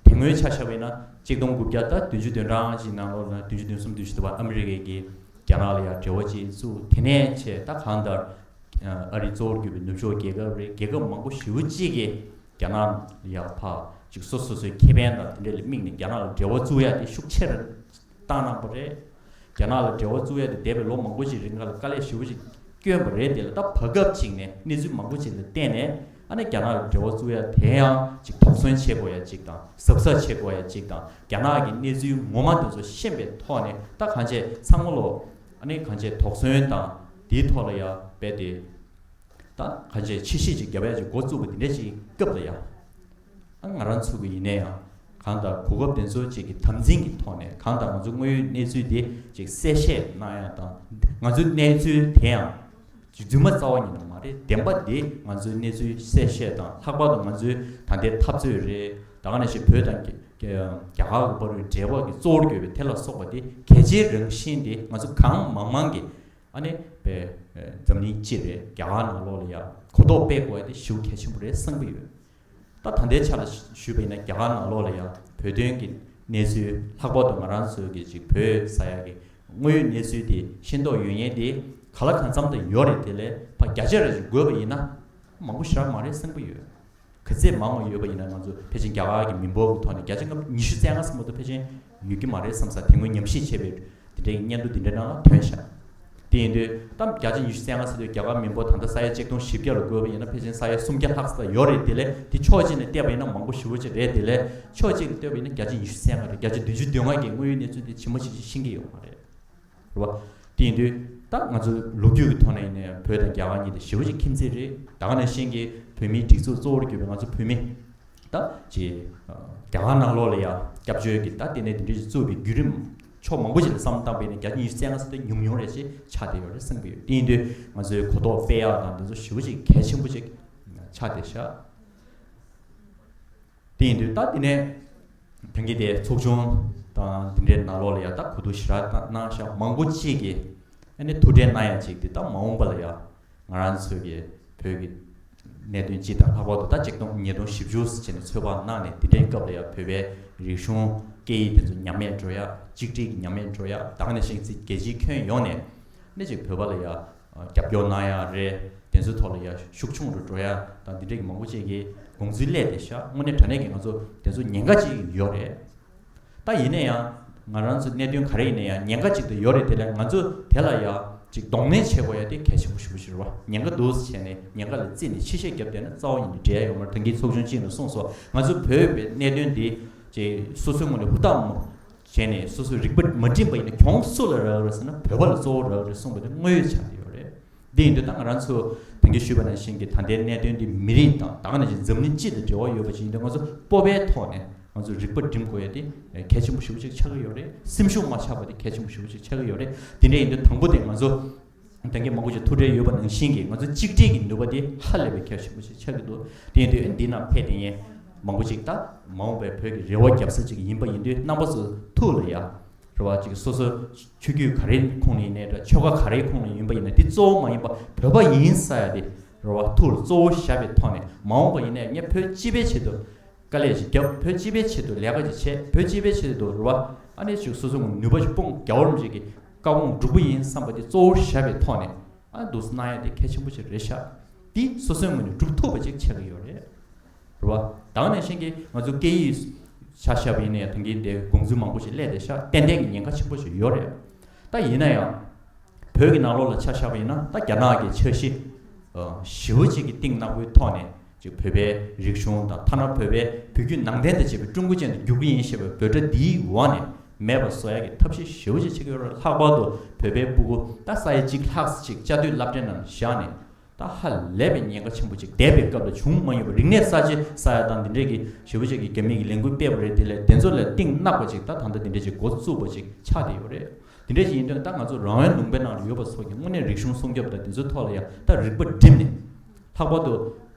བ། དེ་སྔོན་ཆ་བཞག་པ་ཡིན་ན་གཅིག་སྟོང་དགུ་བརྒྱ་ད་བདུན་ཅུ་དོན་གྲངས་ཅིག་ནང་ལོགས་ལ་བདུན་ཅུ་དོན་གསུམ་བདུན་ཅུ་དོན་པ་ཨ་མི་རི་ཀའི་གི་རྒྱ་ནག་ལ་ཡང་འབྲེལ་བ་ཅིག་བཙུགས། དེ་ནས་བྱས་ད་གང་ལྟར་ཨ་རི་གཙོ་བོར་གྱུར་པའི་ནུབ་ཕྱོགས་རྒྱལ་ཁབ་རེད། རྒྱལ་ཁབ་མང་པོ་ཞེ་པོ་ཅིག་གིས་རྒྱ་ནག་ལ་ཡང་ཕར་ཅིག་སོ་སོ་སོའི་ཁེ་ཕན་དང་དེ་འདྲ་ལ་དམིགས་ནས་རྒྱ་ནག་ལ་འབྲེལ་བ་བཙུགས་ཡ་དེ་ཤུགས་ཆེ་རུ་བཏང་གནང་པ་རེད། རྒྱ་ནག་ལ་འབྲེལ་བ་བཙུགས་ཡ་དེ་འདས་པའི་ལོ་མང་པོ་ཞིག་རིང་ལ་དཀའ་ལས་ཞེ་པོ་ཞིག་བསྐྱོན་པ་རེད། དེ་ལ་ད་བར་སྐབས་ཅིག་ནས་གནས་ཚུལ་མང་པོ་ཞིག་ལ་བརྟེན་ནས་ཨ་ནི་རྒྱ་ནག་ལ་འབྲེལ་བ་བཙུགས་ཡ་དེ་ཡང་ཅིག་དོགས་ཟོན་བྱེད་དགོས་ཡ་ཅིག་དང་། གཟབ་གཟབ་བྱེད་དགོས་ཡ་ཅིག་དང་། རྒྱ་ནག་གི་གནས་ཚུལ་ངོ་མ་དེ་ཚོ་ཤེས་པའི་ཐོག་ནས་ད་གང་བྱས་ཚང་མ་ལོ་ཨ་ནི་གང་བྱས་དོགས་ཟོན་དང་དེའི་ཐོག་ལ་ཡ་རྦད་དེ་ད་གང་བྱས་ཕྱི་བཤིག་ཅིག་རྒྱབ་ཡ་ཅིག་འགོ་བཙུགས་པ་དེ་འདྲ་ཅིག་སྐབས་ལ་ཡ། ཨ་ང་རང་ཚོ་གི་ཡིན་ན་ཡང་གང་ལྟར་གོ་སྐབས་དེ་ཚོ་ཅིག་གི་དམ་འཛིན་གྱི་ཐོག་ནས་གང་ལྟར་ང་ཚོ་དངོས་ཡོད་གནས་ཚུལ་དེ་ཅིག་གསལ་བཤད་གནང་ཡ་དང་། ང་ཚོའི་གནས་ཚུལ་དེ་ཡང་རྫུན་མ་རྩ་བ་ཉིད་ནས་མ་རེད། བདེན་པ་དེ་ང་ཚོའི་གནས་ཚུལ་གསལ་བཤད་དང་། ལྷག་པར་དུ་ང་ཚོའི་ད་ལྟའི་འཐབ་རྩོད་རེད། ད་ག་ནང་བཞིན་བོད་དང་རྒྱ་རྒྱ་གར་གྱི་བར་གྱི་འབྲེལ་བ་གི་གཙོ་བོར་གྱུར་པའི་དེ་ལ་སོགས་པ་དེ་གལ་ཆེའི་རང་བཞིན་དེ་ང་ཚོ་གང་མང་མང་གིས་ཨ་ནི་པའི་འཛམ་གླིང་སྤྱི་རེད། རྒྱ་གར་ནང་ལོགས་ལ་ཡ་གོ་རྟོགས་སྤེལ་དགོས་ཡ་དེ་ཞེ་པོ་གལ་ཆེན་པོ་རེད་བསམ་གྱི་ཡོད། ད་ད་ལྟའི་ཆ་ལ་ཞུས་པ་ཡིན་ན་རྒྱ་གར་ནང་ལོགས་ལ་ཡ་བོད་དོན་གྱི་གནས་ཚུལ། ལྷག་པར་དུ་ང་རང་ཚོའི་གི་ཅིག་བོད་ཟེར་ཡ་གི་དངོས་ཡོད་གནས་ཚུལ་དེ་ཤེས་རྟོགས་ཡོད་མཁན་དེ་ག་ལ་གང་འཚམ་དུ་ཡོད་རེད། དེ་ལས་ཕར་བརྒྱ་ཆ་རེ་ཞིག་བགོས་པ་ཡིན་ན་མང་པོ་ཞེ་དྲག་མ་རེད་བསམ་གྱི་ཡོད། ག་ཚད་མང་བ་ཡོད་པ་ཡིན་ན་ང་ཚོ་ཕལ་ཆེར་རྒྱ་གར་གྱི་མི་འབོར་གྱི་ཐོག་ནས་བརྒྱ་ཆ་ལྔ་བཅུ་ཉི་ཤུ་རྩ་ལྔ་ཙམ་མ་གཏོགས་ཕལ་ཆེར་ཡོད་ཀྱི་མ་རེད་བསམ་ས། དེ་སྔོན་ཉམས་ཞིབ་བྱས་པའི་དེ་འདྲའི་སྙན་ཐོ་དེ་འདྲའི་ནང་ལ་ཐོན་ཤག་དེ་ཡིན་དུས་ད་བརྒྱ་ཆ་ཉི་ཤུ་རྩ་ལྔ་ཟེར་དུས་རྒྱ་གར་མི་འབོར་ད་ལྟ་ས་ཡ་ཆིག་སྟོང་བཞི་བརྒྱ་ལ་བགོས་པ་ཡིན་ན་ཕལ་ཆེར་ས་ཡ་སུམ་བརྒྱ་ལྷག་ཙམ་ཡོད་རེད། དེ་ལས་དེ་ཕྱོགས་གཅིག་ནས་བལྟས་པ་ཡིན་ན་མང་པོ་ཞེ་པོ་ཅིག་རེད། དེ་ལས་ཕྱོགས་གཅིག་ནས་བལྟས་པ་ཡིན་ན་བརྒྱ་ཆ་ཉི་ཤུ་རྩ་ལྔ་རེད། བརྒྱ་ཆ་བདུན་ཅུ་དོན་ལྔ་གི་དངོས་ཡོད་གནས་ཚུལ་དེ་ཇི་མ་ཇི་བཞིན་ཤེས་ཀྱི་ཡོད་མ་རེད། རེད་བ། དེ་ཡིན་དུས་ད་ང་ཚོ་ལོ་རྒྱུས་ཀྱི་ཐོག་ནས་ཡིན་ན་ཡང་བོད་དང་རྒྱ་གར་གཉིས་དེ་ཞེ་པོ་ཅིག་ཁྱིམ་མཚེས་རེད། ད་ག་ནང་བཞིན་གྱི་བོད་མིའི་སྒྲིག་འཛུགས་གཙོ་བོར་གྱུར་པའི་ང་ཚོ་བོད་མི་ད་ཅིག་རྒྱ་གར་ནང་ལོགས་ལ་ཡང་སྐྱབས་བཅོལ་གྱི་ད་ལྟེ་གནས་དེ་འདྲ་ཞིག་བཙུགས་པའི་བརྒྱུད་རིམ་ཕྱོགས་མང་པོ་ཞིག་ལ་བསམ་བློ་བཏང་པ་ཡིན་ན་བརྒྱ་ཆ་ཉི་ཤུ་རྩ་ལྔ་ཟེར་དུས་ཉུང་ཉུང་རེད་ཅེས་ཆགས་བསྡད་ཡོད་རེད་བསམ་གྱི་ཡོད། དེ་ཡིན་དུས་ང་ཚོའི་གོ་རྟོགས་སྤེལ་ཡག་དང་དེ་ཚོ་ཞེ་པོ་ཅིག་གལ་ཆེན་པོ་ཅིག་ཆགས་བསྡད་ཤག་དེ་ཡིན་དུས་ད་དེ་ནས་ཐེངས་འདི་ཚོགས་ཆུང་དང་དེ་འདྲའི་ནང་ལོགས་ལ་ཡ་ད་གོ་བསྡུར་ཞེ་དྲག་གནང་ཤག་མང་པོ་ཅིག་གིས་ཨ་ནི་ཐུགས་ཁྲལ་གནང་ཡ་ཅིག་དེ་ད་མ་འོངས་པ་ལ་ཡ་ང་རང་ཚོའི་གི་བོད་ཀྱི་གནད་དོན་སྤྱི་དང་ལྷག་པར་དུ་ད་ཆིག་སྟོང་ཉིས་སྟོང་བཞི་བཅུ་ཟེར་བྱས་ནས་ཚོད་དཔག་གནང་ནས་དེ་འདྲའི་སྐབས་ལ་ཡ་བོད་པའི་རིག་གཞུང་སྐད་ཡིག་དེ་ཚོ་ཉམས་དམས་འགྲོ་ཡ། གཅིག་སྒྲིལ་གྱི་ཉམས་དམས་འགྲོ་ཡ། ད་ག་ནང་བཞིན་རྒྱལ་སྤྱིའི་ཁྱོན་ཡོངས་ནས་ནི་ཅིག་བོད་པ་ལ་ཡ་རྒྱབ་སྐྱོར་གནང་ཡ་རེད། དེ་ཚོའི་ཐོག་ལ་ཡ་ཤུགས་ཆུང་རུ་འགྲོ་ཡ་དང་འདི་འདྲ་གི་མང་པོ་ཅིག་གི་དགོངས་ཚུལ་སླེབས་བསྡད་ཤག་དངོས་གནས་དྲང་གནས་ཀྱི་ང་ཚོ་དེ་ཚོ་ཉེན་ཁ་ཅིག་ཡོད་རེད། ད་ཡིན་ན་ཡང་ང་རང་ཚོ་གནད་དོན་ག་རེ་ཡིན་ན་ཡང་ཉེན་ཁ་ཅིག་ཏུ་ཡོད་རེད། དེ་ལ་ང་ཚོ་དེ་ལ་ཡ་ཅིག་གདོང་ལེན་བྱེད་དགོས་ཡ་དེ་གལ་ཆེན་པོ་ཞེ་པོ་ཞིག་རེད་བ། ཉེན་ཁ་འདུག་ཟེར་བྱས་ནས་ཉེན་ཁ་ལ་བརྩིས་ནས་ཕྱི་བཤད་བརྒྱབ་བསྡད་ན་རྩ་བ་ཉིད་ནས་འགྲིག་ཡ་ཡོད་མ་རེད། ད་གིན་ཚོགས་ཆུང་གཅིག་ནས་གསུངས་སོང་། ང་ཚོ་བོད་པའི་གནད་དོན་འདི་ཅིག་སོ་སོའི་ངོས་ནས་ཧུར་ཐག་མ་བྱས་ནས་སོ་སོའི་རིག་པ་མ་བསྒྲིམས་པ་ཡིན་ན་གྱོང་སུ་ལ་རག་རེད་ཟེར་ན་བོད་པ་ལ་གཙོ་བོ་རག་རེད་གསུངས་པ་དེ་དངོས་ཡོད་ཆགས་བསྡད་ཡོད་རེད། འདི་ཡིན་དུས་ད་ང་རང་ཚོ་ད་གིན་ཞུས་པ་ནང་བཞིན་གྱི་ད་ལྟའི་གནད་དོན་འདི་མི་རིགས་དང་ད་ག་ནང་བཞིན་འཛམ་གླིང་སྤྱི་དང་འབྲེལ་བ་ཡོད་པ་ཞིག་ཡིན་དུས་ང་ཚོ་སྤོབས་པའི་ཐོག་ནས་ང་ཚོ་རིག་པ་བསྒྲིམ་དགོས་ཡ་དེ་གལ་ཆེན་པོ་ཞེ་པོ་ཅིག་ཆགས་ཀྱི་ཡོད་རེད། སེམས་ཤུགས་མ་ཆག་པ་དེ་གལ་ཆེན་པོ་ཞེ་པོ་ཅིག་ཆགས་ཀྱི་ཡོད་རེད། དེ་འདྲ་ཡིན་དུས་དང་པོ་དེ་ང་ཚོ་ ད་གིན་མང་པོ་ཞིག་ཐུགས་ཁྲལ་ཡོད་པ་ནང་བཞིན་གྱི་ང་ཚོ་གཅིག་སྒྲིལ་གྱི་ནུས་པ་དེ་ཧ་ལས་པའི་གལ་ཆེན་པོ་ཞིག་ཆགས་ཀྱི་འདུག་དེ་ཡིན་དུས་འདི་ནང་ཕེབས་བསྡད་མཁན་མང་པོ་ཞིག་ད་མ་འོངས་པའི་བོད་ཀྱི་རེ་བ་རྒྱབ་ས་ཅིག་ཡིན་པ་ཡིན་དུས་རྣམ་པ་ཚོ་ཐུགས་ལ་ཡ། རེད་བ། ཅིག་སོ་སོ་ཆོས་བརྒྱུད་ག་རེའི་ཁོངས་ནས་ཡིན་ནའི་འདྲ། ཆོལ་ཁ་ག་རེའི་ཁོངས་ནས་ཡིན་པ་ཡིན་ན་འདི་གཙོ་བོ་མ་ཡིན་པ་བོད་པ་ཡིན་ས་ཡ་དེ་རེད་བ། ཐུགས་ལ་གཙོ་བོ་བཞག་པའི་ཐོག་ནས་མ་འོངས་པ་ཡིན་ནའི་ངས་བོད་སྤྱི་པའི་ཆེད་དུ་དཀའ་ལས་ཞིག་བརྒྱབ། བོད་སྤྱི་པའི་ཆེད་དུ་ལས་ཀ་ཞིག་བྱས། བོད་སྤྱི་པའི་ཆེད་དུ་རེད་བ། ཨ་ནི་ཅིག་སོ་སོ་ངོ་ནུས་པ་ཞིག་སྤུངས། རྒྱལ་བ་རིན་པོ་ཆེ་གི་བཀའ་དགོངས་སྒྲུབ་ཀྱི་ཡིན་བསམ་པ་དེ་གཙོ་བོ་བཞག་པའི་ཐོག་ནས་ཨ་འདུག་སེ་གནང་ཡ་དེ་གལ་ཆེན་པོ་ཞིག་རེད་ཤག་དེ་སོ་སོའི་ངོས་ནས་སྒྲུབ་ཐུབ་པ་ཅིག་ཆགས་ཀྱི་ཡོད་རེད། རེད་བ། ད་ག་ནང་བཞིན་གྱི་ང་ཚོ་སྐད་ཡིག་ཆ་བཞག་པ་ཡིན་ན་ཡང་ད་གིན་དེ་དགོངས་ཚུལ་མང་པོ་ཞིག་སླེབས་བསྡད་ཤག་ཏན་ཏན་གྱི་ཉེན་ཁ་ཆེན་པོ་ཞིག་ཡོད་རེད། ད་ཡིན་ན་ཡང་བོད་ཀྱི་ནང་ལོགས་ལ་ཆ་བཞག་པ་ཡིན་ན་ད་རྒྱ་ནག་གི་འཆར་གཞི་ཞེ་པོ་ཅིག་གི་གཏིང་ནག་པོའི་ཐོག་ནས་ཅིག་བོད་པའི་རིག་གཞུང་དང་ཐ་ན་བོད་པའི་བོད་བརྒྱུད་ནང་བསྟན་དང་བཅས་པའི་ཀྲུང་གོ་ཅན་དུ་བསྒྱུར་གྱི་ཡིན་ཞེས་པའི་འབོད་སྒྲ་འདིའི་འོག་ནས་མེད་པ་བཟོ་ཡ་གི་ཐབས་ཤེས་ཞེ་པོ་ཅིག་བྱེད་ཀྱི་ཡོད་རེད། ལྷག་པར་དུ་བོད་པའི་སྤུ་གུ་ད་ས་ཡ་གཅིག་ལྷག་ཅིག་བཅའ་སྡོད་སློབ་གྲྭའི་ནང་བཞག་ནས། ད་ཧ་ལས་པའི་ཉེན་ཁ་ཆེན་པོ་ཅིག་འདས་པའི་སྐབས་ལ་བྱུང་མ་མྱོང་བའི་རིག་གནས་གསར་བརྗེ་ཟེར་ཡ་དང་འདི་འདྲས་ཀྱི་ཞེ་པོ་ཅིག་གི་རྒྱ་མི་གི་ལས་འགུལ་སྤེལ་བ་རེད། དེ་ལས་དེ་ཚོ་ལ་གཏིང་ནག་པ་ཅིག་ད་ད་ལྟ་འདི་འདྲས་ཅིག་འགོ་བཙུགས་པ་ཅིག་ཆགས་བསྡད་ཡོད་རེད། འདི་འདྲས་ཅིག་ཡིན་དུས་ད་ང་ཚོ་རང་དབང་ལུང་པའི་ནང་ལ་ཡོད་པ་ཚོ་གི་དངོས་གནས་རིག་གཞུང་སྲུང་སྐྱོབ་དང་དེ་ཚོའི་ཐོག་ལ་ཡང་ད་རིག་པ་བསྒྲིམས་ནས། ལྷག་པར་དུ་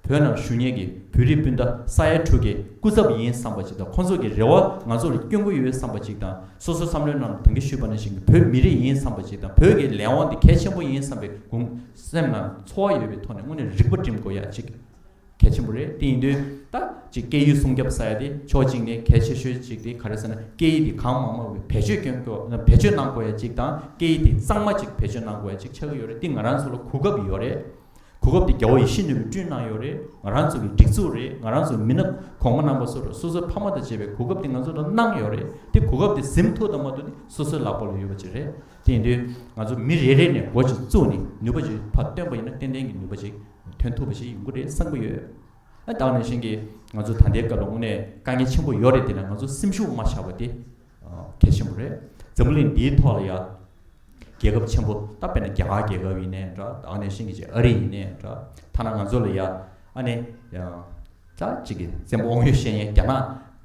བོད་ནང་བཞུགས་མཁན་གྱི་བོད་རིགས་སྤུན་ཟླ་ས་ཡ་དྲུག་གི་སྐུ་ཚབ་ཡིན་བསམ་པ་ཅིག་དང་། ཁོང་ཚོ་གི་རེ་བ་ང་ཚོ་ལ་བསྐྱོན་གྱི་ཡོད་བསམ་པ་ཅིག་དང་། སོ་སོ་བསམ་བློའི་ནང་ད་གིན་ཞུས་པ་ནང་བཞིན་གྱི་བོད་མི་རིགས་ཡིན་བསམ་པ་ཅིག་དང་། བོད་ཀྱི་ལས་དབང་འདི་གལ་ཆེན་པོ་ཡིན་བསམ་པའི་དགོངས་སེམས་ནང་ཚོར་བ་ཡོད་པའི་ཐོག་ནས་དངོས་གནས་རིག་པ་བསྒྲིམ་དགོས་ཡ་ཅིག་གལ་ཆེན་པོ་རེད། དེ་ཡིན་དུས་ད་ཅིག་སྐད་ཡིག་སྲུང་སྐྱོབ་ཟེར་ཡ་དེ་ཕྱོགས་གཅིག་ནས་གལ་ཆེ་ཤོས་ཅིག་དེ་ག་རེ་ཟེར་ན། སྐད་ཡིག་དེ་གང་མང་མང་བེད་སྤྱོད་སྐྱོན་དགོས། བེད་སྤྱོད་གནང་དགོས་ཡ་ཅིག་དང་། སྐད་ཡིག་དེ་གཙང་མ་ཅིག་བེད་སྤྱོད་གནང་དགོས་ཡ་ཅིག་ཆགས་ཀྱི་ཡོད་རེད། དེ་ང་རང་ཚོ་ལ་གོ་སྐབས་ཡོད་རེད། གོ་སྐབས་དེ་རྒྱལ་བ་ཡིད་བཞིན་ནོར་བུས་བསྐྲུན་གནང་ཡོད་རེད། ང་རང་ཚོ་གི་སྒྲིག་འཛུགས་རེད། ང་རང་ཚོ་མི་སྣ་གོང་མ་རྣམ་པ་ཚོ་རེད། སོ་སོའི་ཕ་མ་དང་བཅས་པའི་གོ་སྐབས་དེ་ང་ཚོ་ལ་གནང་ཡོད་རེད། དེ་གོ་སྐབས་དེ་ཟིན་ཐུབ་དང་མ་ཐུབ་དེ་སོ་སོའི་ལག་པ་ལ་ཡོད་པ་ཅིག་རེད། དེ་ཡིན་དུས་ང་ཚོ་མི་རེ་རེ་ནས་འགོ་ཅིག་བཙུགས་ནས་ནུས་པ་ཅིག་ཕར་བཏོན་པ་ཡིན་ན་ཏན་ཏན་གྱི་ནུས་པ་ཅིག་ཐོན་ཐུབ་པ་ཞིག་ཡོང་གི་རེད་བསམ་གྱི་ཡོད། ཨ་ད་ག་ནང་བཞིན་གྱི་ང་ཚོ་ད་ལྟའི་སྐབས་ལ་དངོས་གནས་དཀའ་ངལ་ཆེན་པོ་ཡོད་རེད། དེ་ལ་ང་ཚོ་སེམས་ཤུགས་མ་ཆག་པ་དེ་གལ་ཆེན་པོ་རེད། འཛམ་བུ་གླིང་འདིའི་ཐོག་ལ་ཡ། རྒྱལ་ཁབ་ཆེན་པོ་ད་དཔེར་ན་རྒྱ་གར་རྒྱལ་ཁབ་ཡིན་ནའི་འདྲ། ད་ག་ནང་བཞིན་གྱི་ཅིག་ཨ་རི་ཡིན་ནའི་འདྲ། ཐ་ན་ང་ཚོ་ལ་ཡ་ཨ་ནི་ཡང་ད་ཅིག་གི་བཙན་པོ་དབང་ཡོད་བཤད་མཁན་རྒྱ་ནག་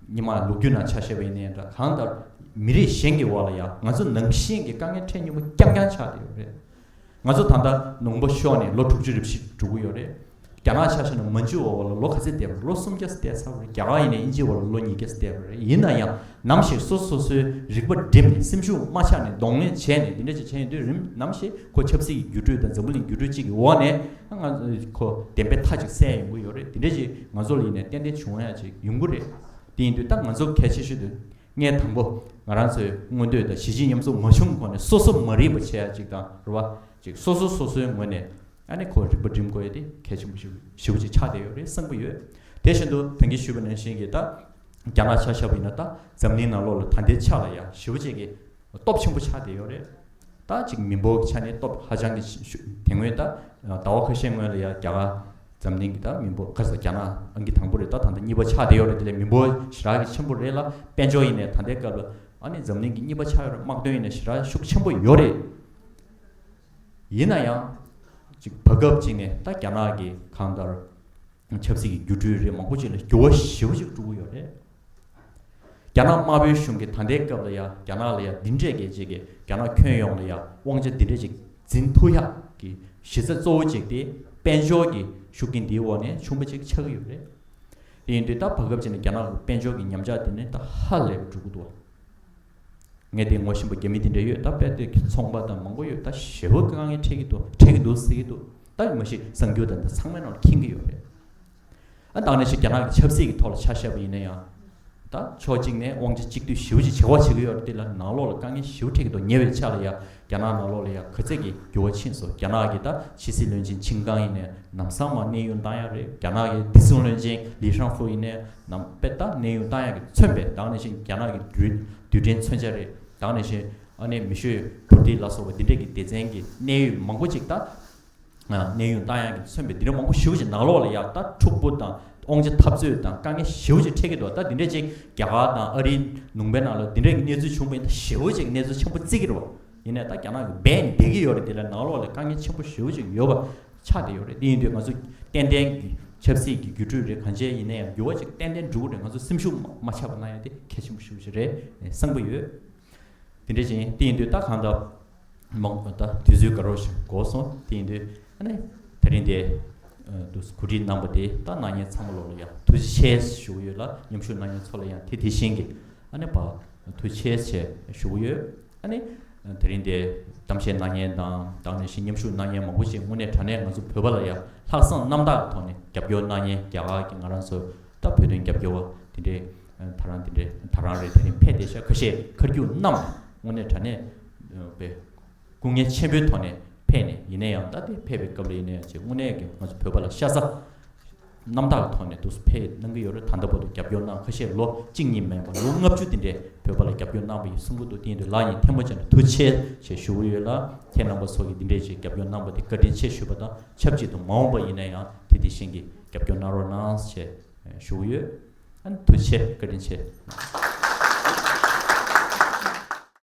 སྔོན་མ་ལོ་རྒྱུས་ནང་ཆ་བཞག་པ་ཡིན་ནའི་འདྲ། གང་ལྟར་མི་རིགས་གཞན་གྱི་འོག་ལ་ཡ་ང་ཚོ་ནང་བཞིན་གྱི་དཀའ་ངལ་འཕྲད་མྱོང་པ་རྐྱང་རྐྱང་ཆགས་བསྡད་ཡོད་རེད། ང་ཚོ་ད་ལྟ་ནང་པ་ཤོར་ནས་ལོ་དྲུག་ཅུ་རེ་བཞི་འགྲོ་གི་ཡོད་རེད། རྒྱ་ནག་ཆ་བཞག་ན་མན་ཇུ་འོག་ལ་ལོ་ག་ཚོད་བསྡད་པ་རེད། ལོ་སུམ་བརྒྱ་ཙམ་བསྡད་ཚར་བ་རེད། རྒྱ་གར་ཡིན་ན་དབྱིན་ཇི་འོག་ལ་ལོ་ཉིས་བརྒྱ་ཙམ་བསྡད་པ་རེད། ཡིན་ན་ཡང་ནམ་ཞིག་སོ་སོ་སོའི་རིག་པ་བསྒྲིམས་ནས་སེམས་ཤུགས་མ་ཆག་ནས་གདོང་ལེན་བྱས་ནས་འདི་འདྲ་ཅིག་བྱས་ཡོང་དུས་རིམ་ནམ་ཞིག་ཁོ་ཆབ་སྲིད་ཀྱི་འགྱུར་འགྲོས་དང་འཛམ་བུ་གླིང་འགྱུར་འགྲོས་གཅིག་གི་འོག་ནས་ང་ཁོ་བདེན་པའི་མཐའ་ཅིག་གསལ་ཡོང་གི་ཡོད་རེད། འདི་འདྲ་ཅིག་ང་ཚོ་ལ་ཡིན་ནས་ཏན་ཏན་བྱུང་ཡ་ཅིག་ཡོང་གི་རེད། དེ་ཡིན་དུས་ད་ང་ཚོ་གལ་ཆེ་ཤོས་དེ། ངས་དང་པོ་ང་རང་ཚོའི་མངོན་འདོད་དང་གཞིས་བྱེས་མཉམ་འཛོམས་མ་བྱུང་གོང་ནས་སོ་སོ་མ་རིག་པ་བྱེད་ཡ་ཅིག་དང་རེད་བ། ཅིག་སོ་སོ་སོ་སོའི་ངོས་ནས་ཨ་ནི་ཁོ་རིག་པ་བསྒྲིམ་དགོས་ཡ་དེ་གལ་ཆེན་པོ་ཞིག་ཞེ་པོ་ཅིག་ཆགས་བསྡད་ཡོད་རེད་བསམ་གྱི་ཡོད། དེ་བཞིན་དུ་ད་གིན་ཞུས་པ་ནང་བཞིན་གྱི་ད་རྒྱ་ནག་ཆ་བཞག་པ་ཡིན་ན་ད་འཛམ་གླིང་ནང་ལོགས་ལ་ད་ལྟའི་ཆ་ལ་ཡ་ཞེ་པོ་ཅིག་གི་སྟོབས་ཆེན་པོ་ཆགས་བསྡད་ཡོད་རེད། ད་ཅིག་མི་འབོར་གྱི་ཆ་ནས་སྟོབས་ཧ་ཅང་གི་ཤུ་དེ་སྔོན་ད་ཟླ་བ་ཁ་ཤས་སྔོན་ལ་ཡ་རྒྱ་གར་འཛམ་གླིང་གི་ད་མི་འབོར་ག་ས་རྒྱ་ནག་ཨང་ཀི་དང་པོ་རེད། ད་ད་ལྟ་གཉིས་པ་ཆགས་བསྡད་ཡོད་རེད། དེ་ལས་མི་འབོར་ཞེ་དྲག་གི་ཆེན་པོ་རེད་ལ། དཔལ་འབྱོར་ཡིན་ནའི་ད་ལྟའི་སྐབས་ལ་ཨ་ནི་འཛམ་གླིང་གི་གཉིས་པ་ཆགས་ཡོད་རེད། དམག་དོན་ཡིན་ནའི་ཞེ་དྲག་ཤུགས་ཆེན་པོ་ཡོད་རེད། ཡིན་ན་ཡང་ཅིག་བར་སྐབས་ཅིག་ནས་ད་རྒྱ་ནག་གི་གང་ལྟར་ཆབ་སྲིད་ཀྱི་འགྱུར་འགྲོས་རེད། མང་པོ་ཅིག་ལ་འགྱུར་བ་ཞེ་པོ་ཅིག་འགྲོ་གི་ཡོད་རེད། རྒྱ་ནག་དམར་པོའི་གཞུང་གིས་ད་ལྟའི་སྐབས་ལ་ཡ་རྒྱ་ནག་ལ་ཡ་འདི་འདྲས་ཀྱི་ཅིག་གི་རྒྱ་ནག་ཁྱོན་ཡོངས་ལ་ཡ་དབང་ཆ་འདི་འདྲས་ཅིག་འཛིན་ཐུབ་ཡག་གི་གཞི་རྩ་གཙོ་བོ་ཅིག་དེ་དཔལ་འབྱོར་གྱི་ཤུགས་རྐྱེན་འདིའི་འོག་ནས་བྱུང་བ་ཅིག་ཆགས་ཀྱི་ཡོད་རེད། དེ་ཡིན་དུས་ད་བར་སྐབས་ཅིག་ནས་རྒྱ་ནག་གི་དཔལ་འབྱོར་གྱི་ཉམས་ཆག་དེ་ནི་ད་ཧ་ལས་པ་འགྲོ་གི་འདུག་ངས་དེ་ངོ་ཤེས་པ་རྒྱ་མི་དེ་འདྲ་ཡོད། ད་དཔེ་དེ་ཚོང་པ་དང་མང་པོ་ཡོད། ད་ཞེ་པོ་དཀའ་ངལ་འཕྲད་ཀྱི་འདུག་འཕྲད་ཀྱི་འདུག་ཟེར་གྱི་འདུག་ད་མ་གཞི་གསར་འགྱུར་དང་འདི་ཚང་མའི་ནང་ལ་མཁྱེན་གྱི་ཡོད་རེད། ཨ་ད་ནས་ཤིག་རྒྱ་ནག་གི་ཆབ་སྲིད་ཀྱི་ཐོག་ལ་ཆ་བཞག་པ་ཡིན་ན་ཡང་། ད་ཕྱོགས་གཅིག་ནས་དབང་ཆ་གཅིག་སྡུད་ཞེ་པོ་ཅིག་བྱེད་དགོས་བྱེད་ཀྱི་ཡོད་རེད། དེ་ལ་ནང་ལོགས་ལ་དཀའ་ངལ་ཞེ་པོ་འཕྲད་ཀྱི་འདུག་ཉེ་བའི་ཆར་ལ་ཡང་རྒྱ་ནག་ནང་ལོགས་ལ་ཡང་ག་ཚད་ཀྱི་འགྱུར་བ་ཕྱིན་སོང་། རྒྱ་ནག་གི་ད་ཕྱི་སྲིད་བློན་ཆེན་ཆིན་ཀང་ཡིན་ནའི་ལམ་སང་མར་གནས་དབྱུང་བཏང་ཡ་རེད། རྒྱ་ནག་གི་བདེ་སྲུང་བློན་ཆེན་ལི་ཧྲང་ཧྥུ་ཡིན་ནའི་ནམ་དཔེ་ད་གནས་དབྱུང་བཏང་ཡ་གི་མཚོན་པའི་ད་ག་ནང་བཞིན་རྒྱ་ནག་གི་རྡུལ་རྡུལ་ཕྲན་མཚོན་ཆ་རེད། ད་ག་ནང་བཞིན་ཨ་ནེ་མེ་ཤོད་འཕུར་མདེལ་ལ་སོགས་པ་འདི་འདྲས་ཀྱི་སྡེ་ཚན་གྱི་གནད་ཡོད་མང་པོ་ཅིག་ད། གནས་དབྱུང་བཏང་ཡག་གི་མཚོན་པའི་འདི་འདྲ་མང་པོ་ཞེ་པོ་ཅིག་ནང་ལོགས་ལ་ཡ་ད་འཁྲུག་པོ་དང་དབང་ཆ་འཐབ་རྩོད་དང་དཀའ་ངལ་ཞེ་པོ་ཅིག་འཕྲད་ཀྱི་འདུག་ད་འདི་འདྲ་ཅིག་རྒྱ་གར་དང་ཨ་རིའི་ལུང་པའི་ནང་ལ་འདི་འདྲ་གི་གནས་ཚུལ་བྱུང་པ་ཡིན་ན་ཞེ་པོ་ཅིག་གནས་ཚུལ་ཆེན་པོ་བརྩི་གི་རེད་བ། ཡིན་ནའི་ད་རྒྱ་ནག་གི་འབད་བསྡད་ཀྱི་ཡོད་རེད། དེ་ལ་ནང་ལོགས་ལ་དཀའ་ངལ་ཆེན་པོ་ཞེ་པོ་ཅིག་ཡོད་པ་ཆགས་བསྡད་ཡོད་རེད། དེ་ཡིན་དུས་ང་ཚོ་ཏན་ཏན་གྱི་ཆབ་སྲིད་ཀྱི་འགྱུར་འགྲོས་རེད། གང་ཅི་ཡིན་ན་ཡང་འགྱུར་བ་ཅིག་ཏན་ཏན་འགྲོ་གི་རེད། ང་ཚོ་སེམས་ཤུགས་མ་མ་ཆག་པ་གནང་ཡ་དེ་གལ་ཆེན་པོ་ཞེ་པོ་ཅིག་རེད་བསམ་གྱི་ཡོད། དེ་འདྲ་ཅིག་ཡིན། དེ་ཡིན་དུས་ད་གང་ལྟར། མང་ད་དུས་ཚོད་དགའ་རབ་ཞིག་འགོར་སོང་། དེ་ཡིན་དུས་ཨ་ནི་དེ་རིང་དེ་དུ་གོ་སྒྲིག་གནང་པ་དེ་ད་གནང་མཁན་ཚང་མ་ལོག་ལ་ཡང་ཐུགས་རྗེ་ཆེ་ཞུ་གི་ཡོད་ལ། མཉམ་ཞུགས་གནང་མཁན་ཚོ་ལ་ཡང་དེ་དེ་བཞིན་གྱི་ཨ་ནི་ཕར་ཐུགས་རྗེ་ཆེ་ཞེས་ཞུ་གི་ཡོད། ཨ་ནི་དེ་རིང་དེ་གཏམ་བཤད་གནང་མཁན་དང་དེ་ནང་བཞིན་མཉམ་ཞུགས་གནང་མཁན་མང་པོ་ཞིག་དངོས་གནས་དྲང་གནས་ང་ཚོ་བོད་པ་ལ་ཡང་ལྷག་བསམ་རྣམ་དག་གི་ཐོག་ནས་རྒྱབ་སྐྱོར་གནང་མཁན་རྒྱ་གར་གྱི་ང་རང་ཚོ་ད་བོད་དོན་རྒྱབ་སྐྱོར་བ་དེ་འདྲའི་ད་རང་དེ་འདྲའི་ད་རང་རེད། དེ་རིང་ཕེབས་བསྡད་ཤག་ཁ་ཤས་ཁ་རྒྱུག་གནང་། དངོས་གནས་དྲང་གནས་པའི་སྐུ་ངལ་ཆེན་པོའི་ཐོག་ནས་ཕེབས་ནས། ཡིན་ན་ཡང་ད་དེ་ཕེབས་པའི་སྐབས་ལ་ཡིན་ན་ཡང་ཅིག་དངོས་གནས་ཀྱི་ང་ཚོ་བོད་པ་ལ་ཤ་ཚ་རྣམ་དག་གི་ཐོག་ནས་དུ་ཕེབས་གནང་གི་ཡོད་རེད། ད་ལྟ་བར་དུ་རྒྱབ་སྐྱོར་གནང་། ཁ་ཤས་ལོ་གཅིག་གཉིས་མིན་པར་ལོ་ལྔ་བཅུ་དེ་འདྲའི་བོད་པ་ལ་རྒྱབ་སྐྱོར་གནང་བ་ཡིན་གསུང་གི་འདུག་དེ་ཡིན་དུས་ལག་གཉིས་ཐལ་མོ་སྦྱར་ནས་ཐུགས་རྗེ་ཆེ་ཞེས་ཞུ་གི་ཡོད་ལ། ཁྱེད་རྣམ་པ་ཚོ་གིས་འདི་འདྲའི་ཅིག་རྒྱབ་སྐྱོར་གནང་བ་དེ་བཀའ་དྲིན་ཆེ་ཞུས་པ་དང་ཆབས་ཅིག་ཏུ་མ་འོངས་པ་ཡིན་ན་ཡང་དེ་དེ་བཞིན་གྱི་རྒྱབ་སྐྱོར་གནང་རོགས་གནང་ཞེས་ཞུ་གི་ཡོད། ཨ་ནི་ཐུགས་རྗེ་ཆེ། བཀའ་དྲིན་ཆེ།